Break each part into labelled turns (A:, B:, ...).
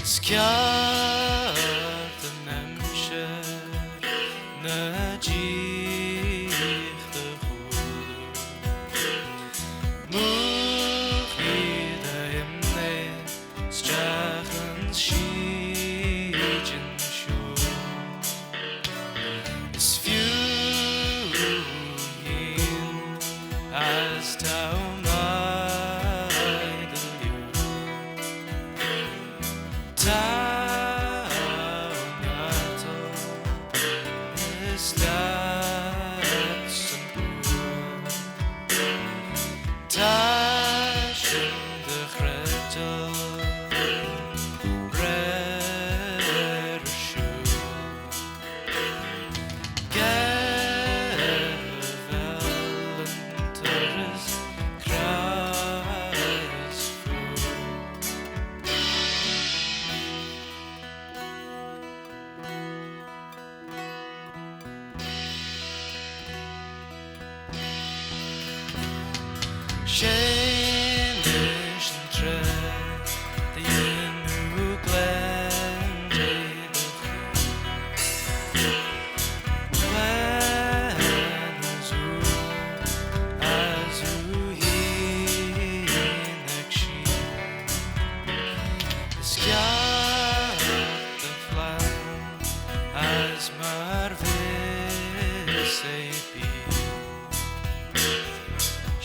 A: Is ceart an aimsir na díochta chuadú. Múch iad a imní 'steach an sídin siúl. Is fiú fhéin as tá maith do liú. Tá neartó is leat san bua. Tá sin do chreideamh réir ar siúl. Ceithre bheal an turas craos fút. Séanais an tréith do dhéanamh glen dé do chroí. Glen as ú as ú híonach sí. Is ceart do phlean as mar bhis é bí.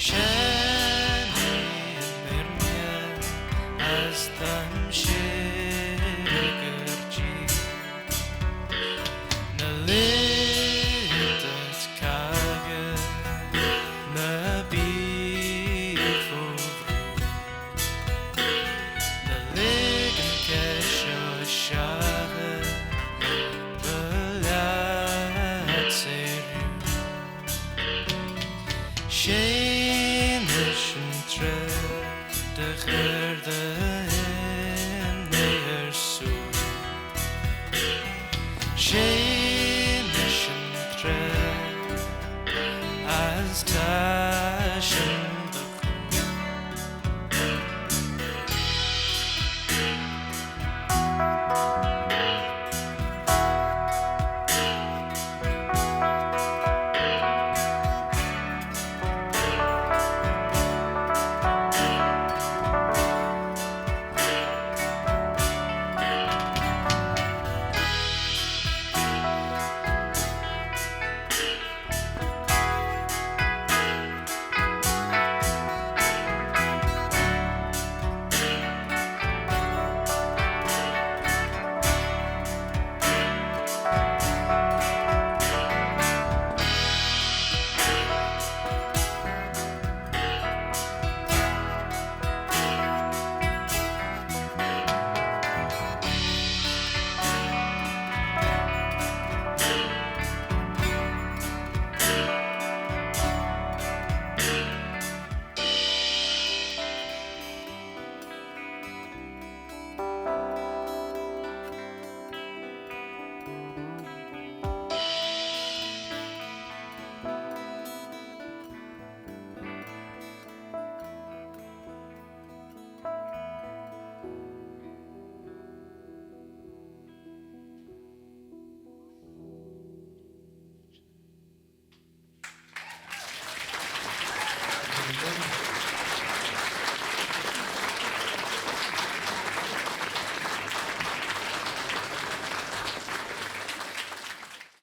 A: Sin í an fhírinne as táim sigur dí. Na lig duit cagadh ná bí fó bhrú. Ná lig an ceist seo isteach ba leat saothrú. Séanais an tréith do chur d'imní ar súil.